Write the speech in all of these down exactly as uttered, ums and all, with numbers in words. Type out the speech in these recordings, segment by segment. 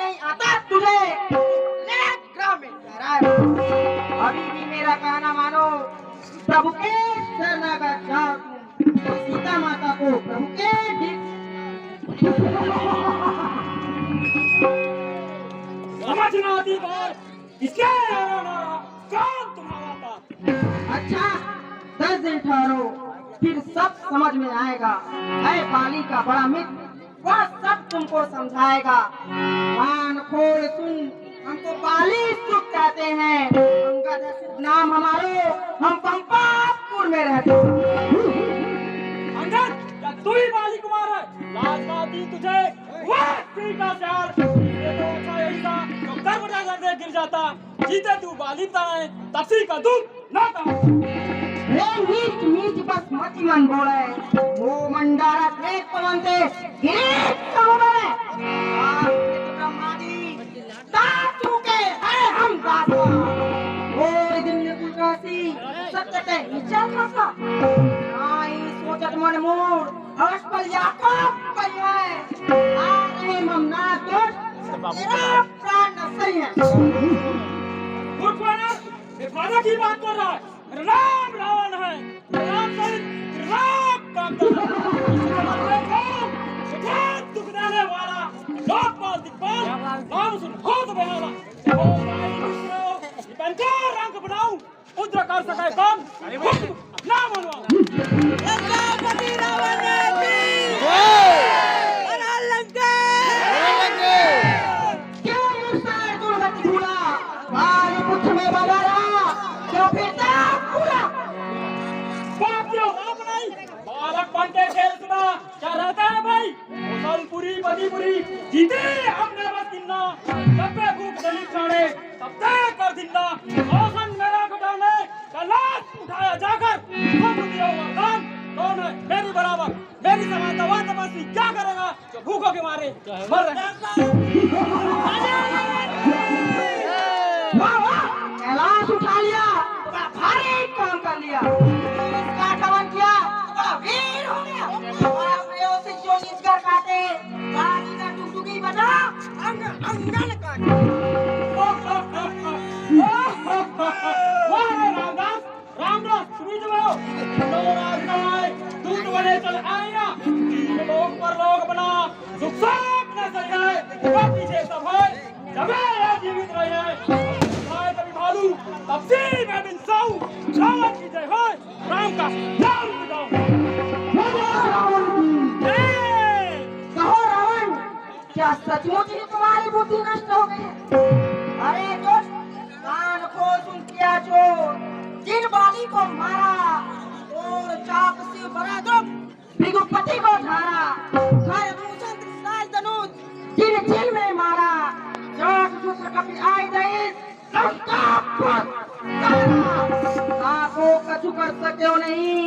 नहीं आता तुझे, अपने ग्राम में ठहराए। अभी भी मेरा कहना मानो, प्रभु के शरणागत जाओ तुम, सीता माता को प्रभु के दीप। समझ ना आती बात, इसलिए यारा नारा, कौन तुम्हारा बाप? अच्छा, दस दिन ठहरो, फिर सब समझ में आएगा। है बाली का बड़ा मित्र, वह सब तुमको समझाएगा। कान खोल सुन, हमको बाली सुत कहते हैं। अंगद है शुभ नाम हमारो, हम पंपापुर में रहते हैं। अंगद, क्या तू ही बाली कुमार है? लाज ना आती तुझे? वाह, ठीक है यार। ये तो अच्छा यही था, जो कर्म जाकर दे गिर जाता। जीते तू बाली बताए, तपसी का दूध ना था। रे नीच नीच बस मति मन बोले, वो मंडारा देख पवन ते गिरीश का उड़े। आज ये तो ब्रह्मा जी दास चुके हैं हम दासा। ओ दिन ने कुलकासी सत्य ते नीचा खासा। आई सोचत मन मूड अवश्य पर याकूब पई है। आ रहे हम ना दोष, तेरा प्राण न सही है। मूर्ख वानर, ये राजा की बात कर रहा है। मेरा नाम रावण है। मेरा नाम सहित राम का अंतर है। इसका मतलब है कौन? ये बहुत दुख देने वाला, लोकपाल दिक्पाल, नाम सुन होत बेहाला। ये बहुत भाई मित्रों, ये बनकर रंग बनाऊं। पुत्र कर सके कौन? अरे वो ना मनवा। लंकापति रावण की जय। हर हर लंका। क्यों मुस्तार दुर्गति भूला? आज पुत्र में बना रहा, क्यों फिरता पूरा? बाप क्यों बाप नहीं? बालक बन के खेल सुना, क्या रहता है भाई? कोसलपुरी, मणिपुरी, जीते हमने बस किन्ना। जब पे भूख दलित खाने, तब तक कर दिन्ना। शासन मेरा घटाने, कैलाश उठाया जाकर, सब दिया वरदान। कौन है मेरी बराबर, मेरी समानता, वह तपस्वी क्या करेगा, जो भूखों के मारे मर रहे हैं? वाह, वाह, कैलाश उठा लिया, बड़ा भारी काम कर लिया। इसका आक्रमण किया, बड़ा वीर हो गया। और अपने ओर से जो नीचकर खाते, बाकी का टुकटुकी बजा, अंग अंगन काटे। वाह रे रामदास, रामदास, सुनी जो हो। लो राजकुमार, दूध बने चल आया, तीन लोग पर लोग बना, सुख साथ न सही है, पीछे सब है, जब ये जीवित रहे हैं, खाए तभी भालू, तब से मैं बिन साऊ, रावण की जय हो, राम का नाम मिटाओ। जय। कहो रावण, क्या सचमुच ही तुम्हारी बुद्धि नष्ट हो गई है? अरे दुष्ट, कान खोल सुन क्या चोर, जिन बाली को मारा और चाप से बड़ा दुख भृगुपति को धारा, खर भूषण त्रिशूल धनुष, जिन जिन में मारा, चाक सूत्र कपि आय दहिस, लंकापुर तारा। आपो कछु कर सकेव नहीं,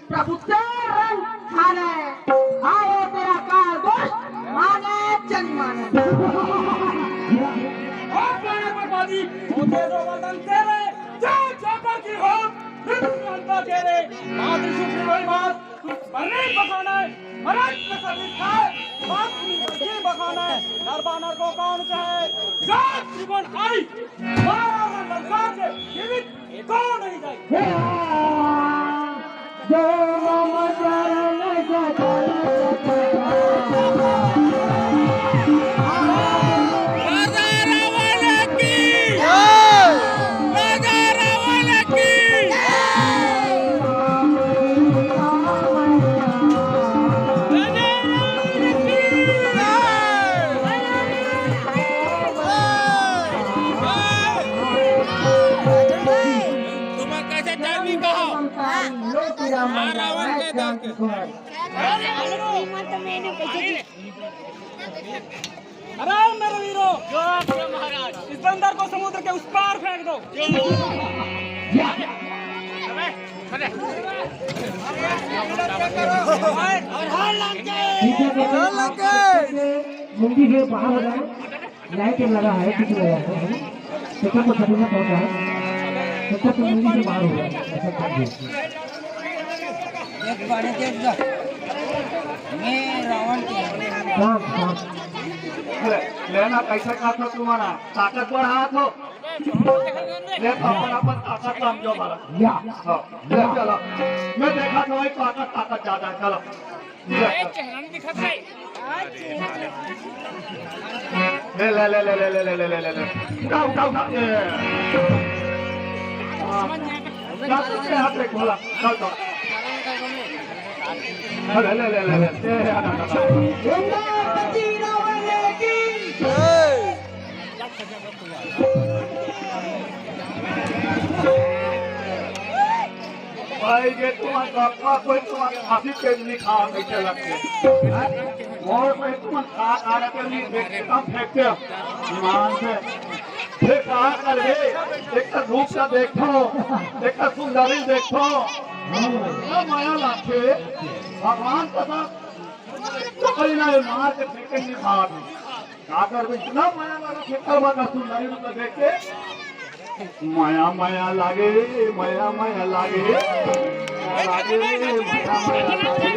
प्रभु ते रंग ठाने, आयो तेरा काल दोष, माने चली माने। और प्राण बर्बादी, होते जो वतन तेरे, जो जाकर की हो, मृत्यु अंत तेरे, मातृ सुख वही बात, मरने बहाना है, मरण में सभी खाए, बात सुनी बल्कि बहाना है, नर बानर को कौन चाहे, जात त्रिगुण आई, बारह में ललकार के, जीवित एको नहीं जाए। जो मम चरण सदा राजा रावण की जय। राजा रावण की जय। राजा रावण की जय। तुम्हारा कैसे टाइमिंग का हो? हाँ, रावण के दल के। अरे मेरे वीरों, इस बंदर को समुद्र के उस पार फेंक दो। और हर लंके। मुंडी से बाहर हो जाए। लाइट लगा है, कुछ लगा है, तो क्या कुछ नहीं पहुंचा है, तो क्या तुम मुंडी से बाहर हो जाए, ऐसा कर दो। एक बार देख लो। मैं रावण के हाँ, हाँ। ले, लेना कैसे करत हो तुम्हारा? ताकत बढ़ात हो। ले, अपन, अपन ताकत समझो भला। या। हाँ, ले, चलो। मैं देखा था वही ताकत, ताकत ज्यादा है, चलो। ले। ए, चेहरा नहीं दिखत है। ले, ले, ले। उठा, उठा, उठा। ए। हाँ। जा, तू के हाथ देख भला। चल, चल। ले, ले, ले, ले, ले। ए, आ, आ, आ, आ। गंगापति रावण की। भाई, ये तुम्हारा गप्पा कोई तुम्हारे खांसी तेज नहीं खा, नहीं चला के। हैं? और कोई तुम्हारे खा, खा रहे थे, नहीं देख के कम फेंकते हो। ईमान से। फिर कहा कर बे, एक तो रूप का देखो, एक तो सुंदरी देखो। इतना माया लागे, भगवान का साथ तो कहीं ना मार के फेंकेंगे बाहर। काकर में इतना माया लगा, खेतर बा का सुंदरी रूप देख के। माया, माया लागे, माया, माया लागे, माया लागे, माया, माया लागे।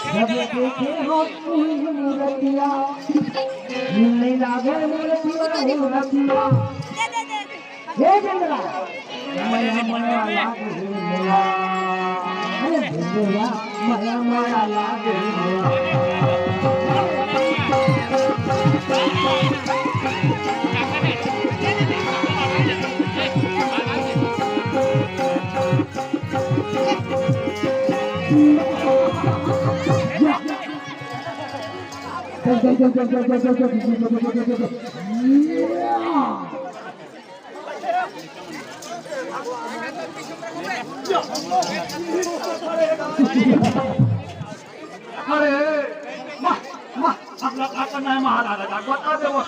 जब देखे हो तुम मूरतिया, नहीं लागे मूरतिया, मूरतिया। हे बिंदरा, मया मया लागे हे मया। अरे बिंदरा, मया मया लागे हे मया। अरे, वाह, वाह, अब लगा तो नहीं महाराज, अब बता दे वो।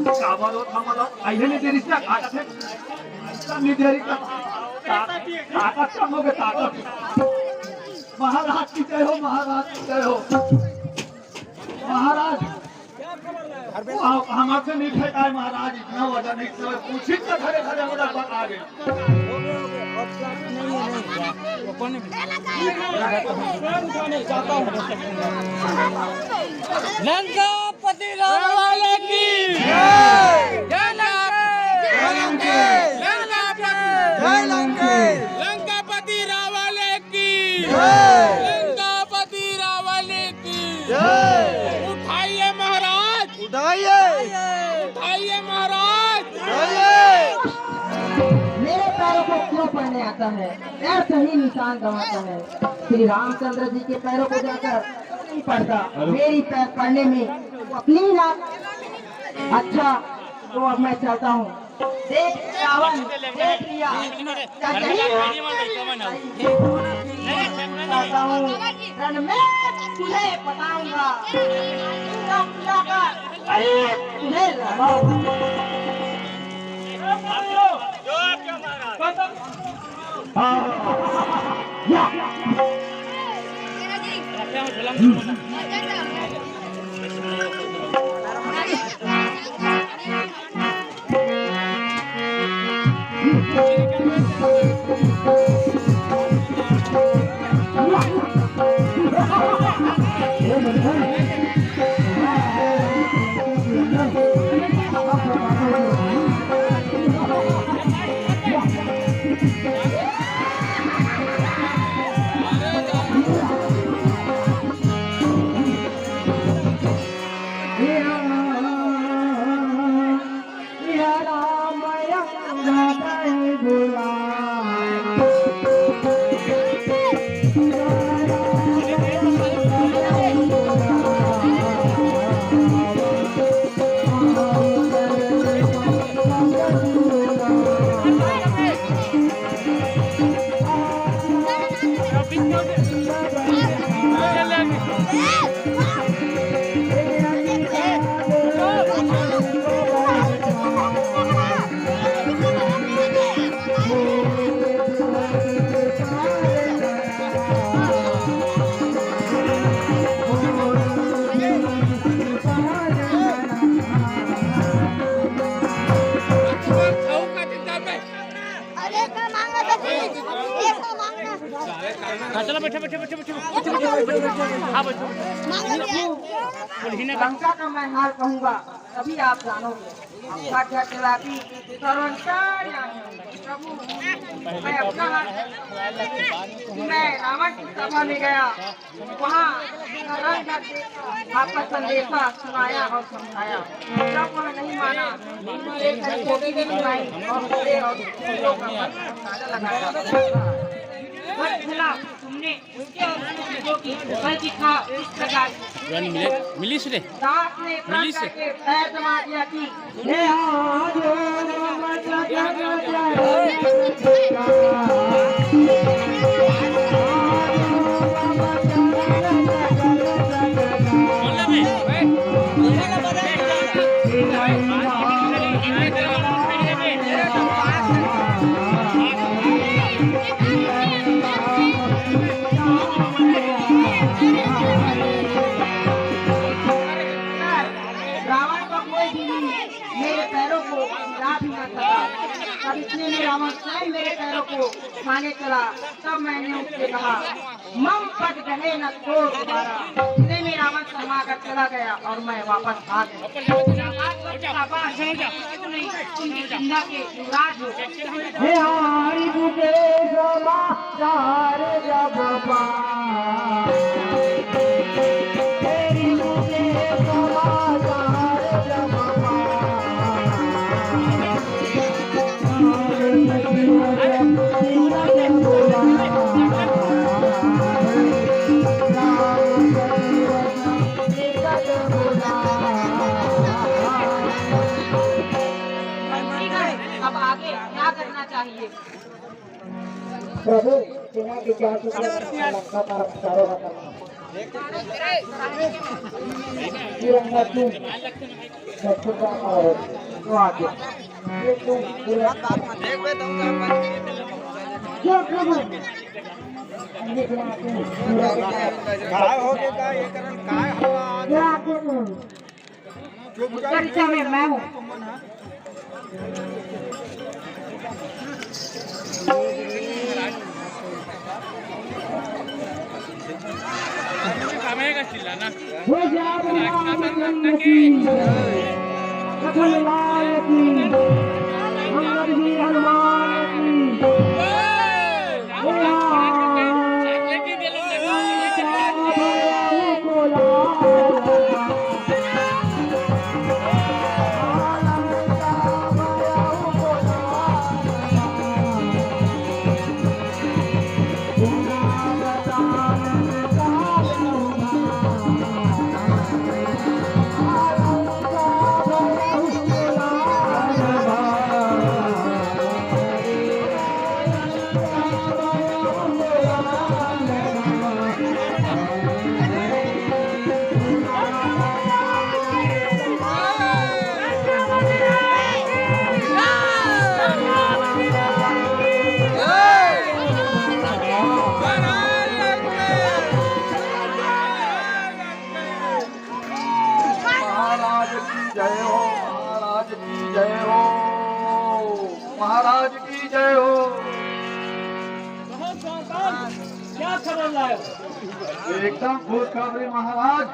काबर वो था मतलब, आइए नहीं देरी से, आ जाते। नहीं देरी का। ताकत कम हो गए, ताकत। महाराज की जय हो, महाराज की जय हो। महाराज, वो हम, हमसे नहीं फेंकाए महाराज, इतना वजन है, इतना पूछी तो खड़े खड़े हो जाता आगे। लंकापति रावण की जय। जय लंकेश। जय लंकेश। जय लंकेश। लंकापति रावण की जय। लंकापति रावण की जय। उठाइए महाराज, उठाइए। उठाइए महाराज, उठाइए। मेरे पैरों को क्यों पढ़ने आता है? पैर से ही निशान गंवाता है। श्री रामचंद्र जी के पैरों को जाकर नहीं पढ़ता। मेरी पैर पढ़ने में अपनी ना। अच्छा, तो अब मैं चलता हूँ। देख रावण, देख लिया। क्या यही है? रण में तुझे बताऊंगा। अरे, तुझे लड़ाऊंगा। हाँ। या। लंका का मैं हाल कहूंगा, तभी आप जानोगे। साक्षात चलाती सर्वंतर्यामी प्रभु, मैं अपना हाल, मैं रावण की सभा में गया, वहाँ रणघाट देखा, आपका संदेशा सुनाया और समझाया। जब वह नहीं माना, तो एक घड़ी गोपी ने सुनाई और बोले और लोग का मन अंदाजा लगाया। वह भूला तुमने उसके और जो कि कल की था इस प्रकार। मिले, मिलिस रे। दास ने प्राण मिलिस। करके पैर जमा दिया कि रावण का कोई भी नहीं मेरे पैरों को गिरा भी ना सका। तब इतने में रावण स्वयं मेरे पैरों को छाने चला। तब मैंने उससे कहा, मम पद गहे न तो दोबारा। इतने में रावण शर्मा कर चला गया और मैं वापस आ गया। शाबाश, शाबाश। उनकी जिंदा के युवराज हो। हे हरि बुझे समाचार जब पाए, तेरी बुझे समाचार जब पाए। अब आगे क्या करना चाहिए? प्रभु, सेना के चार सौ लंका का चारों ओर करना। तिरंगा तुम, दक्षिण का और वो आगे। ये तुम पूरा जो प्रभु, अंग्रेज सेना तुम पूरा काय हो गया? काय ये करण? काय हवा आज? ये आगे तुम। जो बुझा उत्तर दिशा में मैं हूँ। हे जादू राम चंद्र की, कथन लाल की, अंगद वीर हनुमान की। महाराज की जय हो, महाराज की जय हो, महाराज की जय हो। कहो स्वामीपाद, क्या खबर लाए हो? एकदम खुशखबरी महाराज।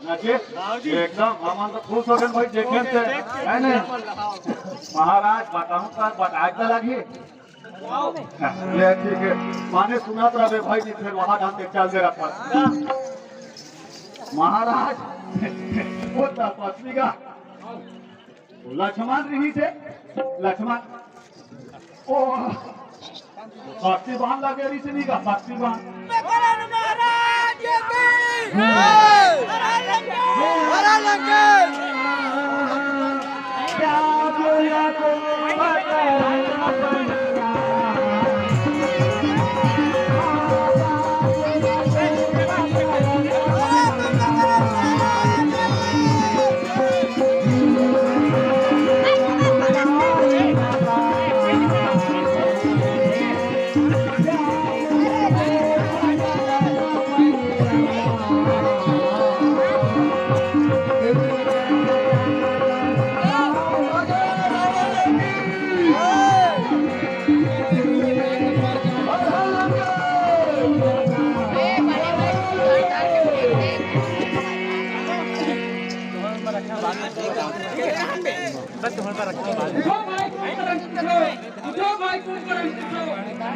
ना जी, एकदम हमन तो खुश हो गए भाई, देखे से, है नहीं? महाराज, बताऊं का, बताए तो लगी। ले, ठीक है, माने सुनत रहे भाई जी, फिर वहां जान के चल दे रहा। महाराज, वो तपस्वी का लक्ष्मण रहिस हे, लक्ष्मण। ओ, शक्ति बाण लगे रहिस हे, नहीं का शक्ति बाण। महाराज की जय। हरा लंका। हरा लंका। बस तुम्हारे पर रखो बात। जो भाई कुंभकर्ण, जो भाई कुंभकर्ण, जो,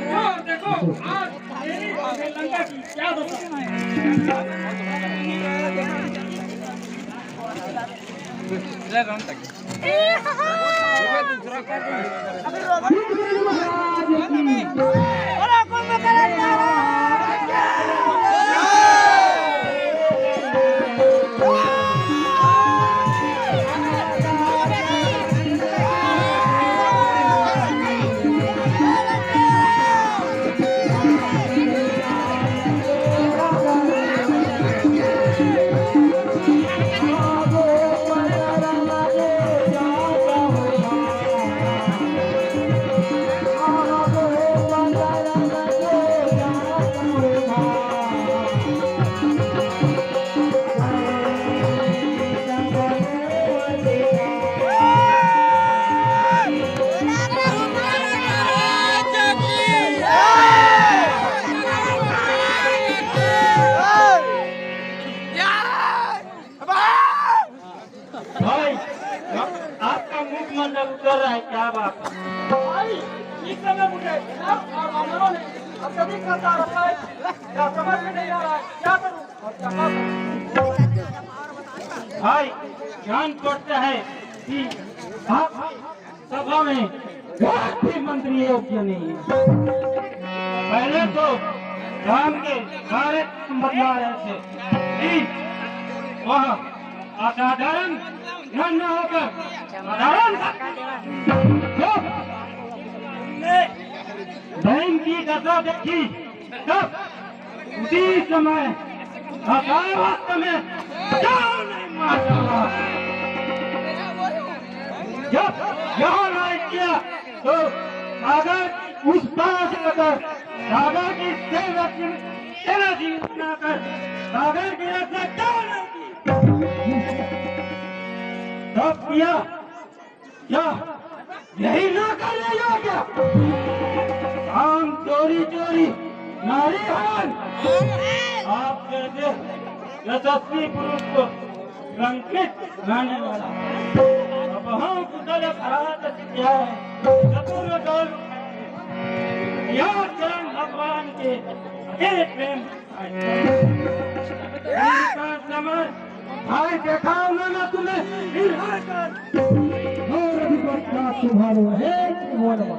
जो देखो, आज मेरी और लंका की क्या दशा। ले राम तक। भाई, आपका मुख मंडल उतर रहा है, क्या बात है? भाई, इस समय मुझे शक और अमलों ने अत्यधिक करता रखा है। क्या समझ में नहीं आ रहा है, क्या करूं और क्या ना करूं? भाई, जान पड़ता है कि आप सभा में कोई भी मंत्री योग्य नहीं है। पहले तो राम के कार्यक्रम बतला रहे थे कि वह असाधारण न, न होकर साधारण था। जब बहन की दशा देखी, तब उसी समय असावत में क्यों नहीं मार डाला? जब यहाँ राज किया तो सागर उस पार से होकर सागर की सेना की, सेना की रचना कर सागर की रक्षा क्यों नहीं की? तब किया क्या यही ना कर रही हो क्या? काम चोरी चोरी नारी हरण। आप जैसे यशस्वी पुरुष को लंकित रहने वाला। अब हम कुशल खराब क्या है? चतुर दल यह चरण भगवान के हे प्रेम। भाई देखा होगा ना तुम्हें, फिर और अधिपति का तुम्हारो है बोलवा।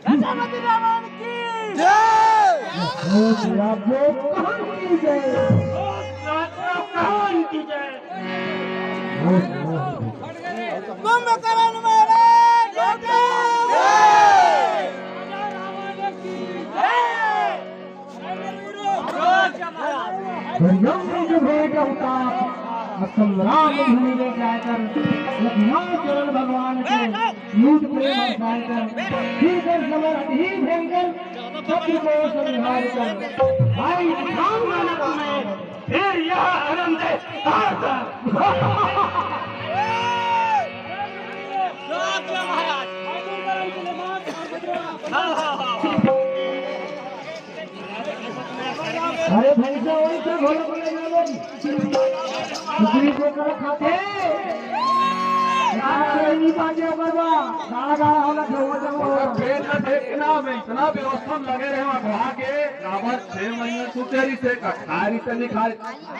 राजा मदन रावण की जय। बोल, बोल, बोल, कहाँ की जय? बोल, बोल, बोल। कुंभकर्ण महाराज की जय। राजा रावण की जय। दुर्योधन जो भूमि का उताप, असम राम भूमि में जाकर, लखनऊ चरण भगवान के युद्ध प्रेम और जाकर, भीतर समर अति भयंकर, शत्रु को संहार कर, भाई राम मानस में फिर यह आनंद आता। अरे भैंसा वही से घोड़े को ले जाओ। कुकरी को करो खाते। आज नहीं पाके बाबा। गाड़ा गाड़ा होला, जो वो, जो वो। पेट में देख के ना, मैं इतना व्यवस्था में लगे रहे वहाँ घोड़ा के। रावण छह महीने सुतेरी से का खारी से नहीं खारी।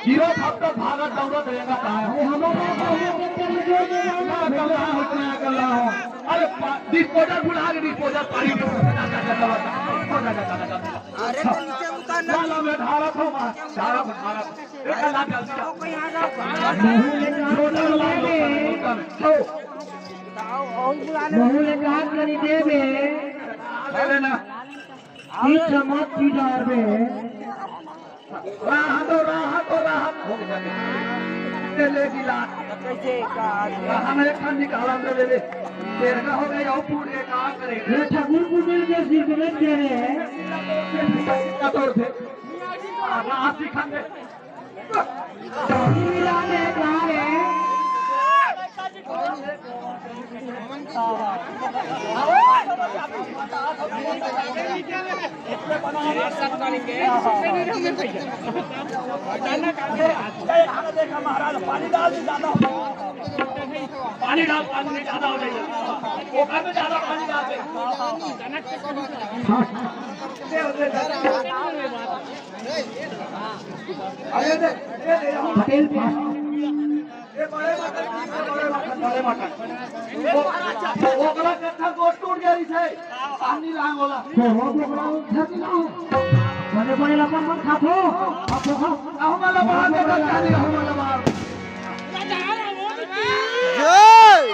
गिरो तब तक भागत दौड़त रहेगा, काय हो? अरे, हमारे पास तो ये चक्कर में जो, जो, जो, ना, कल रहा हो, ना, कल रहा हो। अरे, पा-, डिस्पोजल भुला के, डिस्पोजल पानी, डिस्पोजल, जा, जा, जा, जा, जा, जा, जा, जा, जा। अरे, तो नीचे उतार ना। ला, ला, मैं ढाला था वहाँ, ढाला था, ढाला था। ए, ला, जल्दी ला। कोई आ जाओ। लोटा में ला, लोटा में, लोटा में। लो। बताओ, और बुलाने बहू ने कहा करी देबे। ले लेना। ई चम्मच की डार में। राहत हो, राहत हो, राहत हो। ले, ले गिलास। कैसे का? हम एक ठन निकाला तो ले ले। तेरका हो गई, और पूरे का करे। ये ठाकुर कुटिल के सिर में दे रहे हैं। का तोड़ दे। राहत सिखा दे। मिला दे, कहाँ रे? पानी डाल, पानी में ज्यादा हो जाएगा। वो घर में ज्यादा पानी डाल दे। अरे दे, दे, दे, पटेल फास्ट। ये बड़े मटन, बड़े मटन, बड़े मटन। वो, वो ओकरा कत्था गोट टूट गया इसे। पानी लांग होला। तो हो तो बड़ा उठा के लाओ। बड़े बड़े लपन मत खा दो। अब तो हम, हम वाला बाहर के बच्चा नहीं, हम वाला बाहर। जय।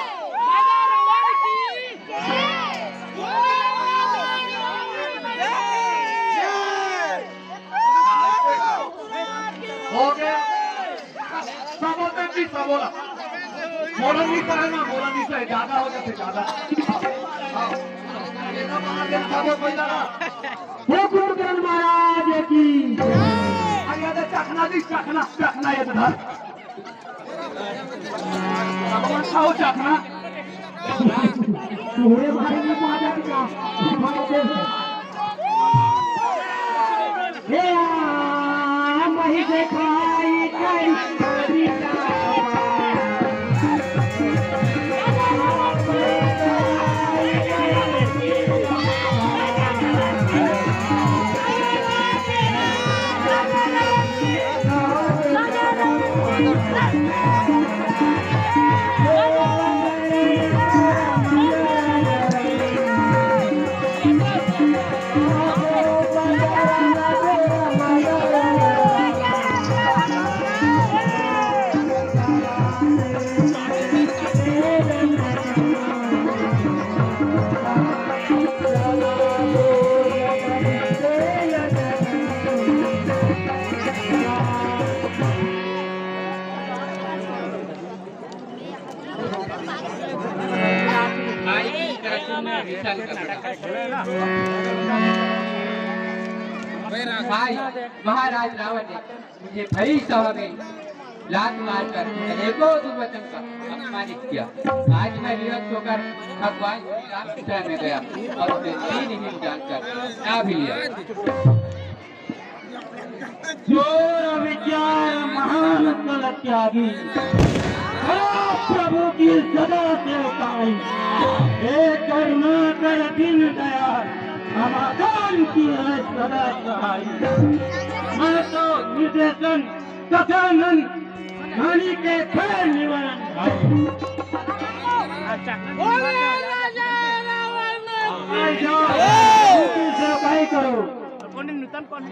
हो गया। सबोला जी, सबोला। मोरन नहीं करे ना, मोरन नहीं करे, ज्यादा हो जाते, ज्यादा। हाँ, हाँ। ये ना बाहर के सबो कोई लड़ा। हे गुरुदेव महाराज की। अरे, अरे, चखना जी, चखना, चखना ये तो धर। भगवान खाओ चखना। पूरे भाई में पहुंचा दिया। हे आ, मही देखाई कई। भाई, महाराज रावण ने मुझे भरी सभा में लात मारकर अनेकों दुर्वचन का अपमानित किया। आज मैं विवश होकर भगवान श्री राम की शरण में गया और उन्हें दीनहीन जानकर अपना भी लिया। चोर विचार महान कुल त्यागी, प्रभु की सदा सेवकाई। हे करुणाकर दीन दयाल, समाधान की है सदा सहाय। मैं तो निर्देशन कथानंद, हानि के खैर निवारण भाई। अच्छा। बोले राजा रावण की जय। उनकी सेवकाई करो। कौन है नूतन, कौन है?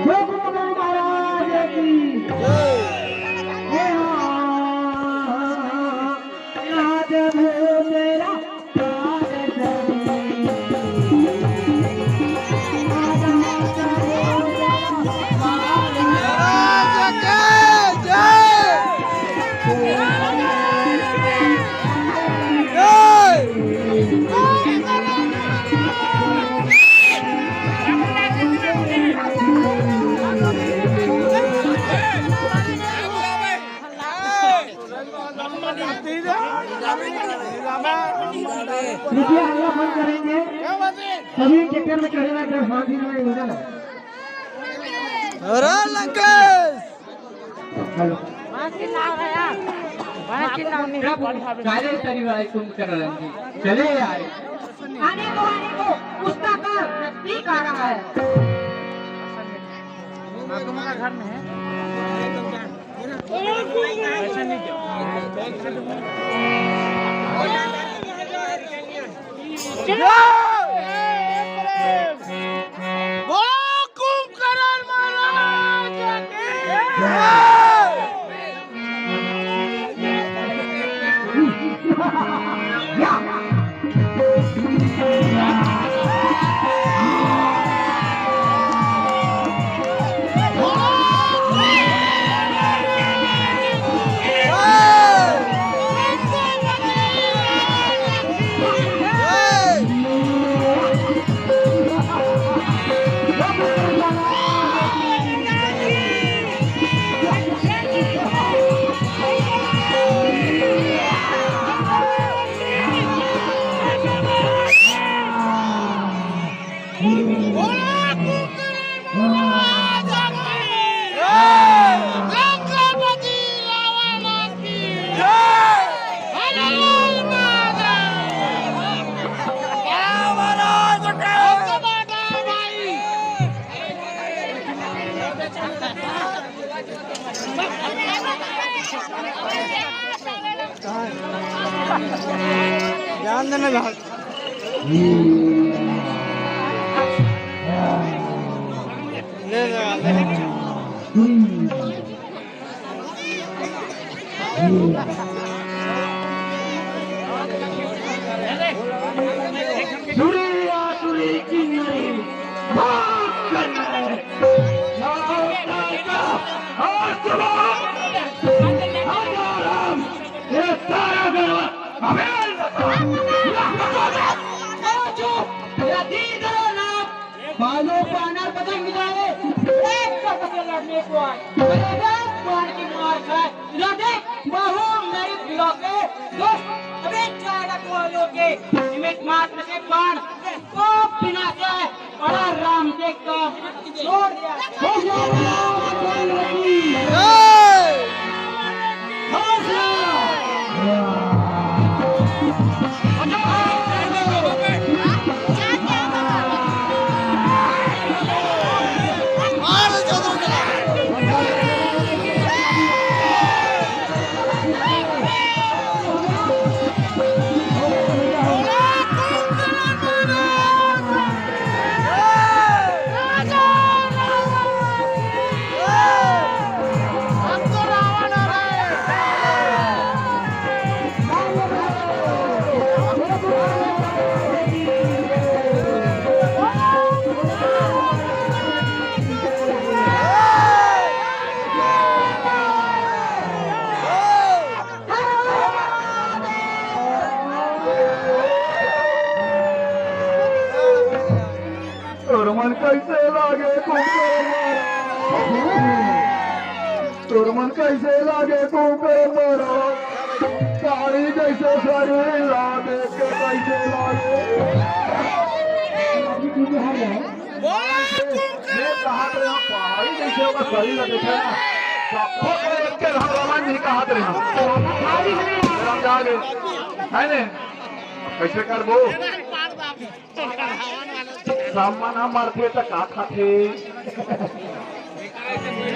हे गुरुदेव महाराज की जय। हे हाँ, हाँ, हाँ, हाँ। आज भी तेरा रुकिए, हल्ला बंद करेंगे। सभी ट्रैक्टर में चढ़े हुए, अगर हाँ जी में इंजन है। अरे लंकेश! हेलो। प्रभु, काले परिवार कुंभकर्ण जी, चले आए। आने दो, आने दो, उसका कर, ठीक आ रहा है। ध्यान देना घाट। ले जा, ले। सुरिया सुरी किन्नरी भाग करना है। और सुबह हजाराम ये सारा गरबा अबे बालो पाना पतंग गिरावे, एक का पकड़ लड़ने को आए। अरे बस पान की मार खाए। इधर देख, महू मेरी ब्लॉक है। दोस्त, अबे चारा को लोगे। निमित मात्र से पान को पिना से बड़ा राम देखता। छोड़ दिया। तोर मन कैसे लागे कुंकर मारा? तोर मन कैसे लागे कुंकर मारा? साड़ी जैसे साड़ी ला देख के कैसे लागे? ये कहा थे हम पहाड़ी जैसे ओकर शरीर ला देखे ना, सबको के एक के रहा रमन जी कहा थे हम। राम जागे, है ने? कैसे करबो? सामान हम मरथे त का खाथे?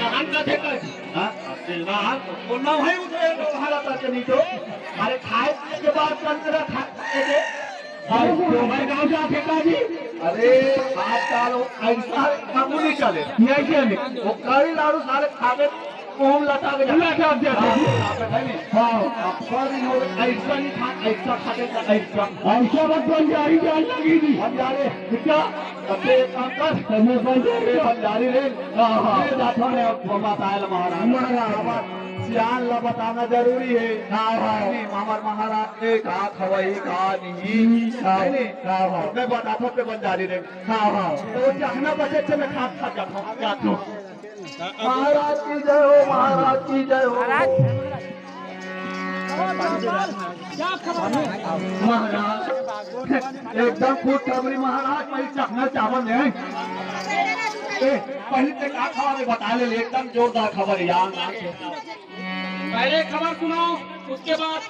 हम खाथे का? हाँ? तेलवान, वो ना है उधर, वो हरा था चली तो। अरे खाए के बाद तंग रहा खा के। और हमारे गांव जाथे का जी? अरे, आजकल वो ऐसा मामूली चले। ये क्या नहीं? वो कई लाड़ू सारे खा के मुंह लटा के जाते। लटा के जाते। हाँ, लटा के, है नहीं? हाँ। अब पर इन लोग ऐसा नहीं खा, ऐसा खाते का ऐसा। ऐसा मत बन जा, ये क्या लगी जी? बन जा रे। क्या? अबे एक काम कर। अबे बन जा रे। अबे बन जा रे। हाँ, हाँ। ये जाता है अब बाबा तायल महाराज। महाराज। अब सियान ला बताना जरूरी है। हाँ, हाँ। नहीं, हमार महाराज ने कहा खवाई, कहा नहीं। हाँ, है नहीं? हाँ, हाँ। मैं बताता हूँ, बन जा रे। हाँ, हाँ। तो जखना बचे से मैं खात खात जाता हूँ। जाता हूँ। महाराज की जय हो, महाराज की जय हो। महाराज, एकदम खुशखबरी महाराज, मैं चखना चावल ले। ए, पहले ते का खबर बता ले, एकदम जोरदार खबर यार। पहले खबर सुनाओ, उसके बाद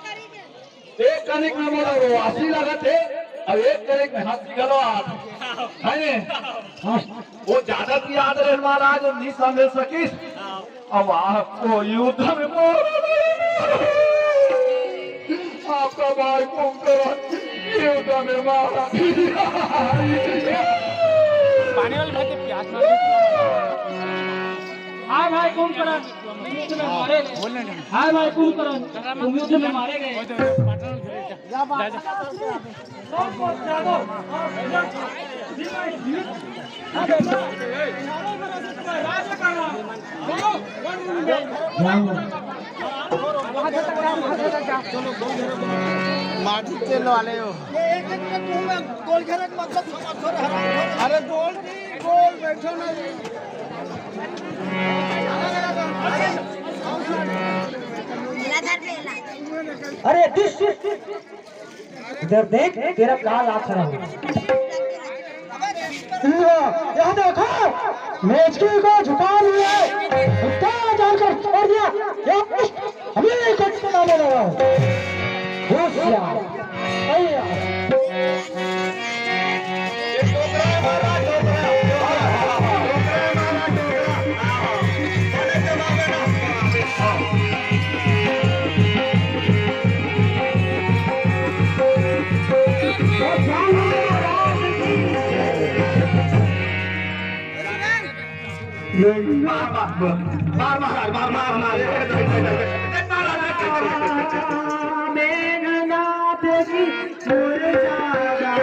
एक कनिक में मोला रोवासी लगत हे, अउ एक कनिक में हंसी घलो आत हे। है ने? वो ज्यादा याद रहे महाराज, नहीं समझ सकिस। अब आपको युद्ध में मारा नहीं। आपका भाई कुंभकर्ण युद्ध में मारा। पानी वाले भाई के प्यास मार। हाँ भाई कुंभकर्ण। हाँ भाई कुंभकर्ण, तुम युद्ध में मारे गए। माटी तेल वाले हो। ये एक एक में तुम गोल घेरे के मतलब समझ रहे हो। अरे गोल नहीं, गोल बैठो ना जी। अरे दिस, इधर देख, तेरा काल आखरा है। यहाँ देखो, मेजकी को जुकाम हुआ है, उसका जानकर छोड़ दिया। ये अभी नहीं कुछ नाम लगा। होशियार। अय्या। मार, मार, मार, मार, महाराज, मार, मार, मार। मेघनाथ जी, मोर जागा।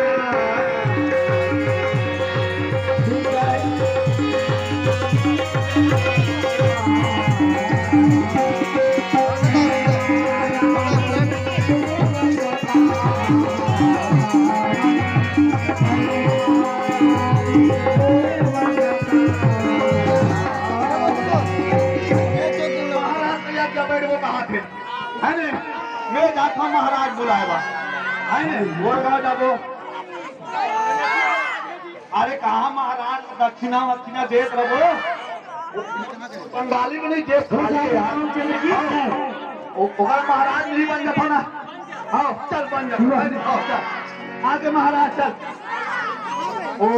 महाराज भैया क्या बैठ वो कहाँ थे? है ने? मैं जाता महाराज बुलाए बा। है ने? मोर गाँव जाबो। अरे कहाँ महाराज दक्षिणा वक्षिणा देत रहो? बंगाली में नहीं देत खाली है यार। ओ-, ओकर महाराज नहीं बन जाता ना। हाँ, चल बन जा। हाँ, चल। आगे महाराज चल। ओ, ओ,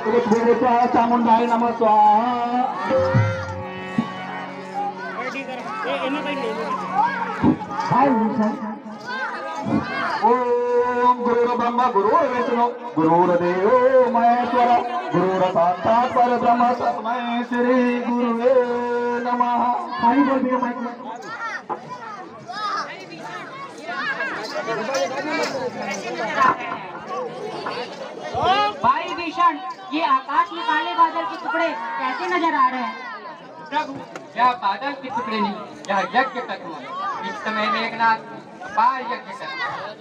ओ, स्वाहा चामुंडाय नमः स्वाहा। हाय, ओम गुरुर ब्रह्मा गुरुर विष्णु गुरुर देवो महेश्वर गुरुर साक्षात पर ब्रह्म तस्मै श्री गुरुवे नमः। हरि बोल भैया माइक में। भाई भीषण, ये आकाश में काले बादल के टुकड़े कैसे नजर आ रहे हैं? प्रभु, यह बादल के टुकड़े नहीं, यह यज्ञ तत्व है। इस समय मेघनाथ अपार यज्ञ तत्व है।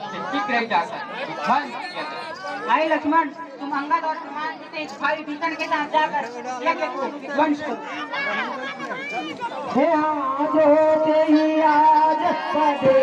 ये शीघ्र ही जाकर ध्वंस किया जाए। भाई लक्ष्मण, तुम अंगद और हनुमान जी से इस भाई भीषण के साथ जाकर यज्ञ को ध्वंस करो। हे आज होते ही आज पदे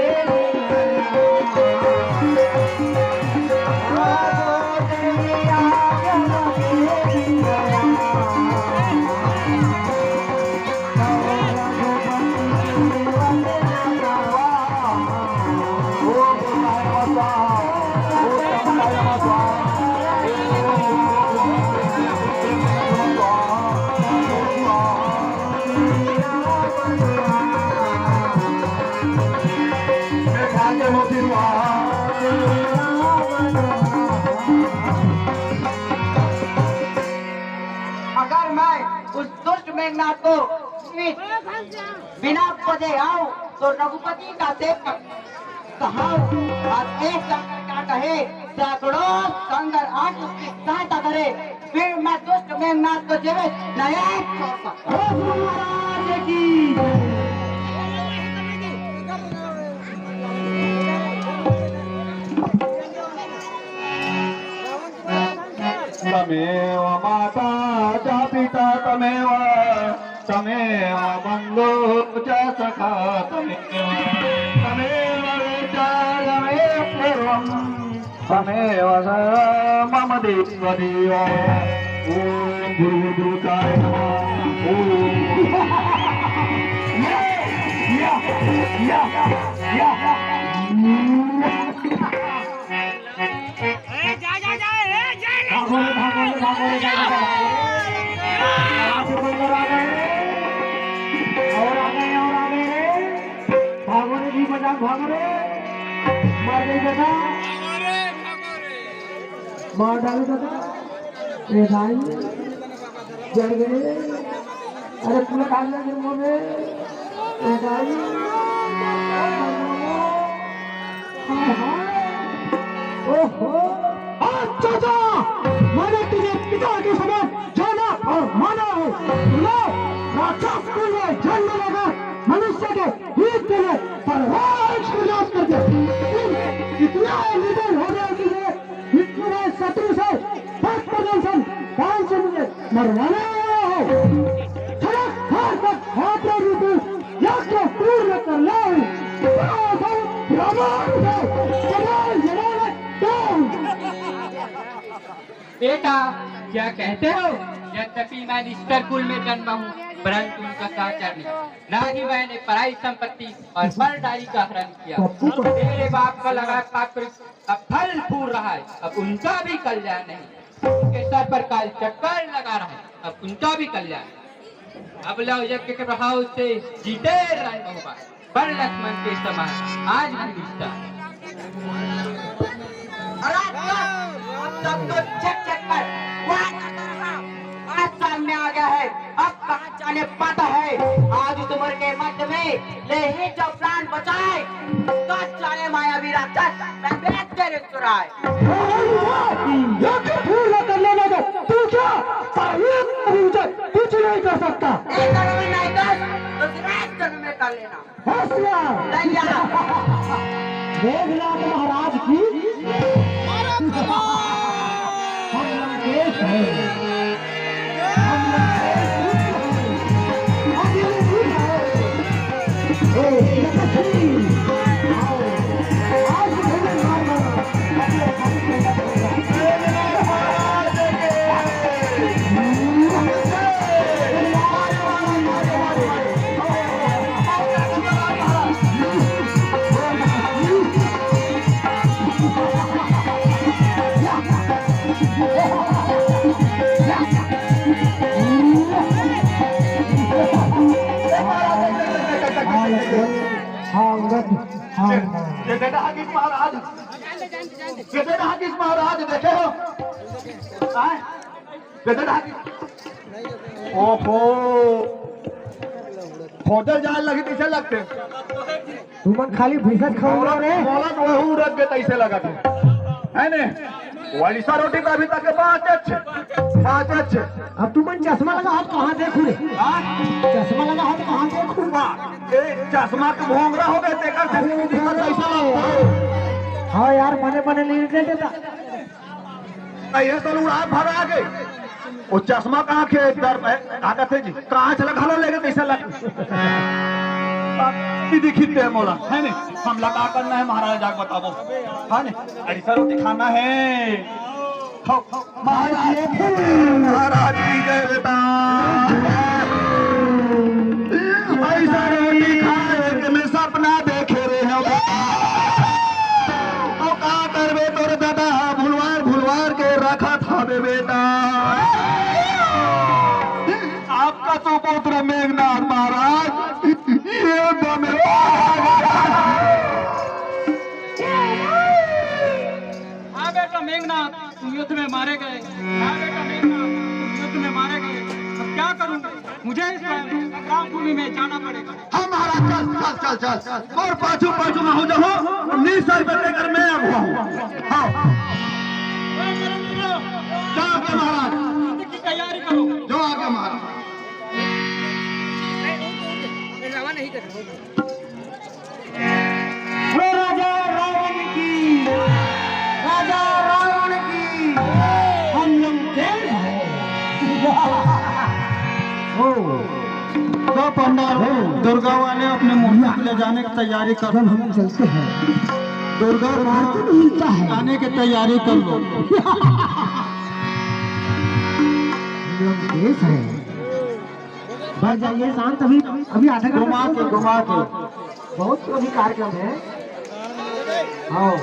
अगर मैं उस दुष्ट मेघनाथ को जीवित बिना पदे आऊं तो रघुपति का सेवक कहाऊं। और एक शंकर का कहे सैकड़ों शंकर आके उसकी सहायता करे, फिर मैं दुष्ट मेघनाथ को जीवित नया छोड़ सकता हूं। महाराज की तमेव माता च पिता तमेव, तमेव बंधु च सखा तमेव, तमेव वेत्ता तमेव सर्वं, तमेव स मम देव देव। ओम गुरु गुरु काय नमः। ओम। या, या, या, या। ए, जा, जा, जा, ए, जा, जा। भागो रे, भागो रे, भागो रे, भागो रे, भागो रे। आगे बंदर आ गए। और आ गए, और आ गए रे। भागो रे, जी बजा, भागो रे। मर गई बेटा। मार डालो दादा। ए भाई, जल गए। अरे पूरा डाल दिया मुंह में। ए भाई, हाय, हाय। ओहो। आज चाचा, मैंने तुझे पिता के समान जाना और माना है। सुनो, राक्षस कुल में जन्म लेकर मनुष्य के हित के लिए परवाह को नाश कर दिया। तुम इतना निर्दय हो गया कि ये विष्णु ने शत्रु से भक्त प्रदर्शन काल से मुझे मरवाने आया हो। खड़क फाड़ कर छात्र रूपी यज्ञ पूर्ण कर लो। ब्राह्मण से सदा जलाने दो। बेटा, क्या कहते हो? यद्यपि मैं निष्ठर कुल में जन्मा हूँ, परंतु उनका साचार नहीं। ना ही मैंने पराई संपत्ति और परदारी का हरण किया। मेरे बाप का लगा पात्र अब फल फूल रहा है, अब उनका भी कल्याण नहीं। उनके सर पर काल चक्कर लगा रहा है, अब उनका भी कल्याण नहीं। अब लो यज्ञ के प्रभाव से जीते रण बहुबा, पर लक्ष्मण के समान आज भी निष्ठा। अरे, अब सब तो check, check कर। वाह, आज सामने आ गया है। अब कहाँ जाने पाता है, आज उस उम्र के मध्य में ले ही जो प्राण बचाए, तो जाने मायावी राक्षस मैं बेच दे रे चुराए। ये क्या फूल कर लेना जो तू क्या साहिब मुझे कुछ नहीं कर सकता। एक जन्म में नहीं कर, दूसरे जन्म में कर लेना। होशियार। दैया। मेघनाथ महाराज की। हम लंकेश हैं। हम लंकेश हैं। हम ये नहीं है। ओ, लक्ष्मी, आओ। आज तुम्हें मारना। हाँ, अंगद, हाँ, हाँ। ये बेटा हकीस महाराज, ये बेटा हकीस महाराज, देखे हो? आए? ये बेटा हकीस। ओहो, होटल जाए लगी पीछे लगते। तुमन खाली भीसत खाओ रे। मोला तो वहू रख के तैसे लगा था, है ने? वैसा रोटी तो अभी तक के पाँच अच्छे, पाँच अच्छे। अब तुमन चश्मा लगा हाथ कहाँ देखू रे? हाँ? चश्मा लगा हाथ कहाँ देखू? वाह, ए, चश्मा के भोंगरा हो गए, तेकर से अरे दिखत भाई। कैसा लगता है? हाँ यार, मने मने नहीं दे देता। नहीं, ये तो उड़ा भगा के। वो चश्मा कहाँ के दर पे? का कहते जी? कहाँ चला घालो लेके कैसा लग? ये दिखी ते मोला, है ने? हमला का करना है महाराज, जाके बताओ, है ने? ऐसा रोटी खाना है। खाओ, खाओ। महाराज की जय, महाराज की जय बेटा। ऐसा रोटी खाए के मैं सपना देखे रहे हो बेटा। तो का करबे तोर दादा भुलवार भुलवार के रखत हवे बेटा। आपका सुपुत्र मेघनाथ महाराज ये दमे। हाँ बेटा मेघनाथ, तुम युद्ध में मारे गए। हाँ बेटा मेघनाथ, तुम युद्ध में मारे गए। अब क्या करूं? मुझे इस संग्राम भूमि में जाना पड़ेगा। हाँ महाराज, चल, चल, चल, चल। और पाछू, पाछू में हो जाओ, उन्नीस साल पहले कर मैं अब हूँ। हाँ। जा आगे महाराज। युद्ध की तैयारी करो। जो आगे महाराज। बोलो राजा रावण की, राजा रावण की, हम लंकेश हैं। ओ, तो पंडाल, ओ। दुर्गा वाले अपने मूर्ति को ले जाने की तैयारी कर लो। हम चलते हैं। दुर्गा को मिलता है। आने की तैयारी कर लो। हम लंकेश हैं। बैठ जाइए शांत, अभी, अभी आधा घंटा घुमा के, घुमा के। बहुत अभी कार्यक्रम है। हाँ।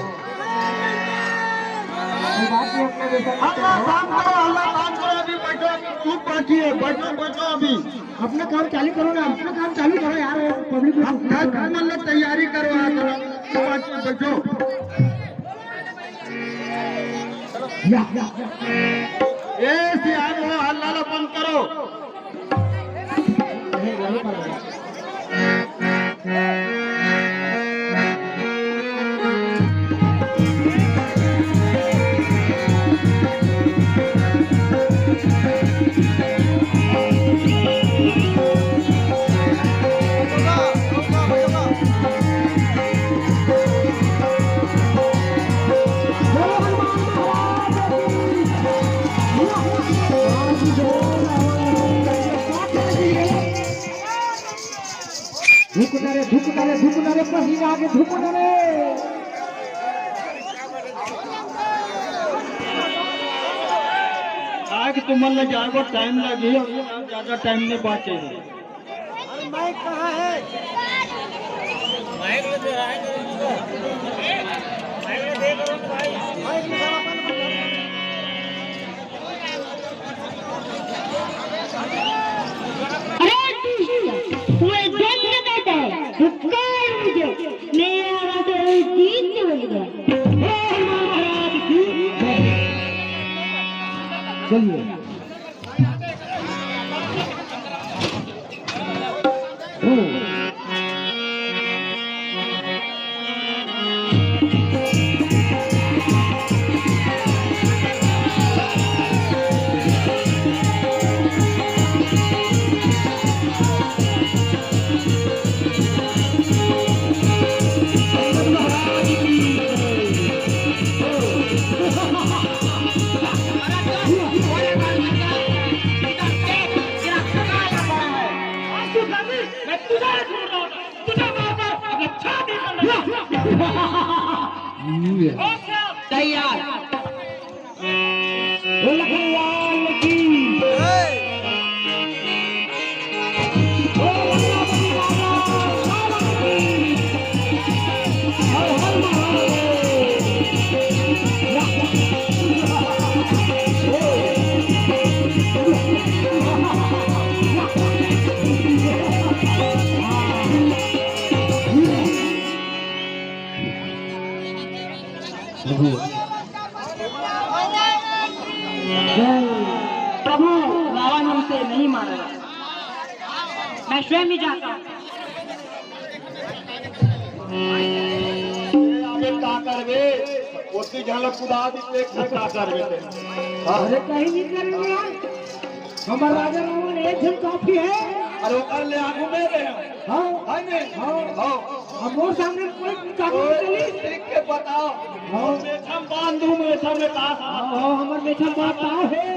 ये बात भी अपने जैसा हल्ला शांत करो, हल्ला शांत करो, अभी बैठो, चुप बैठिए, बैठो, बैठो अभी। अपना काम चालू करो ना, अपना काम चालू करो यार, पब्लिक में हम घर, घर में लोग तैयारी करो, आ करो, चुप बैठो, बैठो। या, या, या। ए, सियान हो, हल्ला ला बंद करो। धुक ना रे, धुक ना रे, धुक ना रे, पसीना आगे धुक ना रे। आज तुमन ला जाए बर टाइम लगही, ज्यादा टाइम नहीं बाचे हे। अरे माइक कहाँ है? माइक ले दे रहा है। माइक ले दे रहा है भाई। माइक निकाल अपन। अरे दुष्ट, तू एक जंग में बैठा है, धिक्कार मुझे, मेरा राजा जीत के बन गया। हे हनुमान महाराज की जय। चलिए। मैं तुझे छोड़ रहा हूँ, तुझे मारना अब अच्छा नहीं करना। तैयार। बोल लखन लाल की। बोल लखन लाल की। हर हर महादेव। प्रभु। प्रभु, रावण हमसे नहीं मारेगा, मैं स्वयं ही जाता हूँ। अबे का करबे? ओती झलक कुदा दी, देख ना का करबे ते। हाँ? अरे कहीं नहीं करेंगे यार, हमारा राजा रावण एक झन काफी है। अरे ओकर ले आगू में रहे। हाँ। है नहीं? हाँ। हाँ। अब मोर सामने कोई काबू कोई नहीं चली। ठीक के बताओ। हाँ। मेछा में बांध दूं, मेछा में का? हाँ, हाँ, हमर मेछा में बांध का है?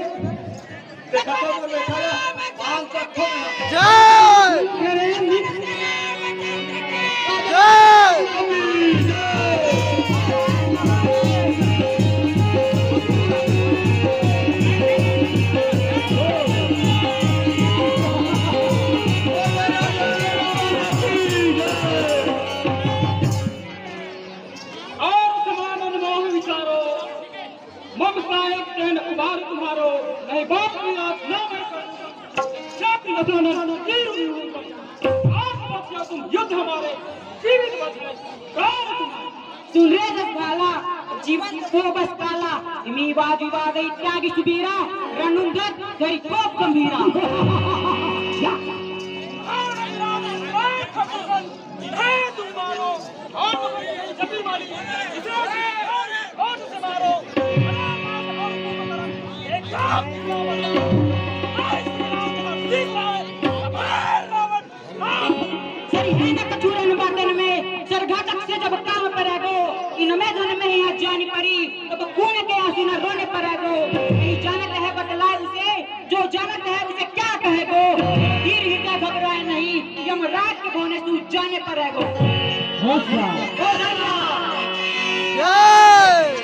देखा तो मेछा में बांध सकते हैं। जय। अरे, निक- जय। और समान अनुमान विचारो, मम साहेब तेन उबार तुम्हारो, नहीं बात की आस ना मैं करूं। जाति न जाना, तीर नहीं होता। आज बच गया तुम युद्ध हमारे, जीवित बच गए प्राण तुम्हारे। सुन रे रसबाला, जीवन को बस काला, इमी वाद विवाद इत्यादि सुबीरा, रणुंगत गरी कोप गंभीरा। हे तुम्हारो, और जबी मारी, इसे और से मारो। एक काम किया बता। जय श्री राम, जय श्री राम। सर, हे न कठोरन बातन में, सर घातक से जब काम परेगो, इनमें धन में ही जानी परी, तब खून के आंसू न रोने परेगो। नहीं जानत है बतलाए उसे, जो जानत है उसे क्या कहेगो। तीर ही क्या घबराए नहीं, यमराज के भवन तू जाने परेगो। होश रहा। होश रहा। जय।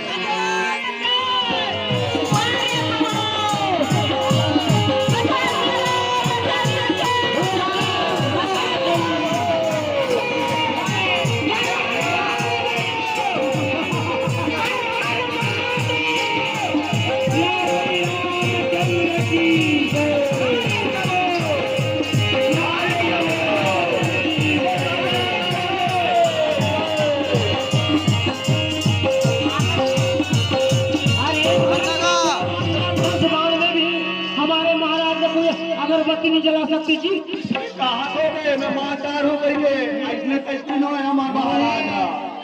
अरे, हमारे महाराज ने कोई अगरबत्ती नहीं जला सकती जी। कहाँ हो गए? मैं मारदार हो गई है। ऐसने कैसे न होय हमार महाराज?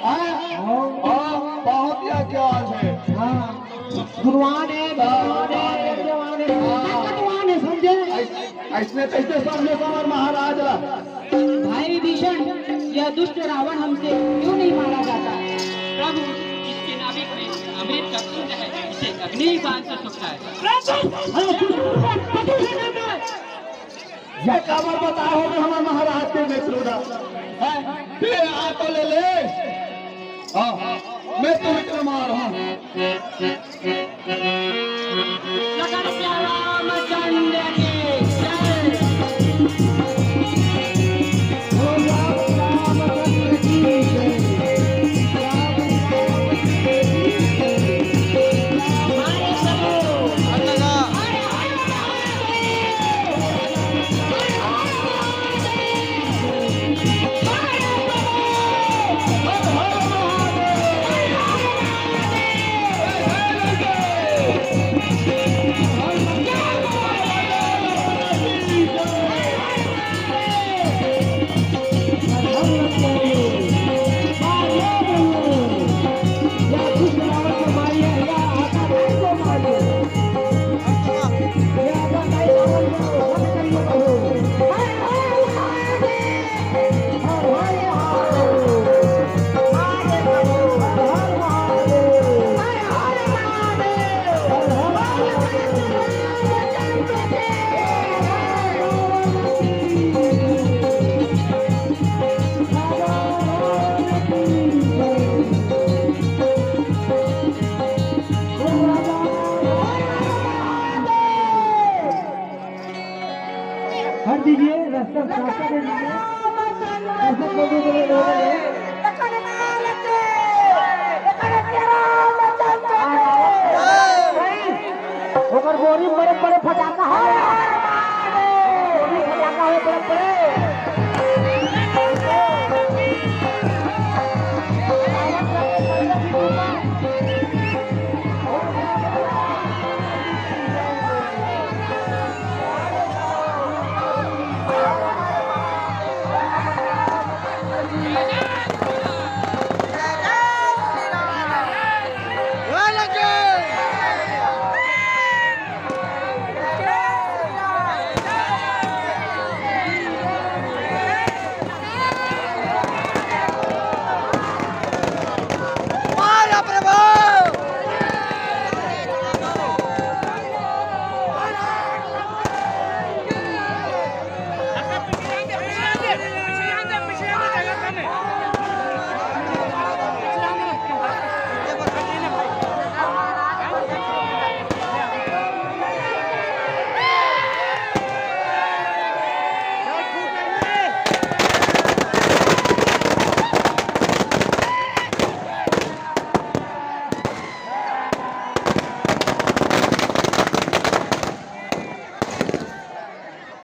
हाँ? हाँ, बहुत ही आज्ञावान है। हाँ। गुणवान है, बलवान है, यज्ञवान है, ताकतवान है, समझे? ऐस-, ऐसने कैसे समझे हमार महाराज? भाई विभीषण, यह दुष्ट रावण हमसे क्यों नहीं मारा जाता? प्रभु, इसके नाभिक में अमृत का पिंड है, इसे अग्नि ही बांध कर सकता है। प्रभु, हाँ, कुछ, कुछ, कुछ, ये काबर बताओ ना हमारे महाराज के मित्र ना? हैं? ले आ तो ले ले। हाँ, मैं तो विक्रमार हूँ। लखन श्याम रामचंद्र की जय। ओकर बोरी में बड़े बड़े फटाका है।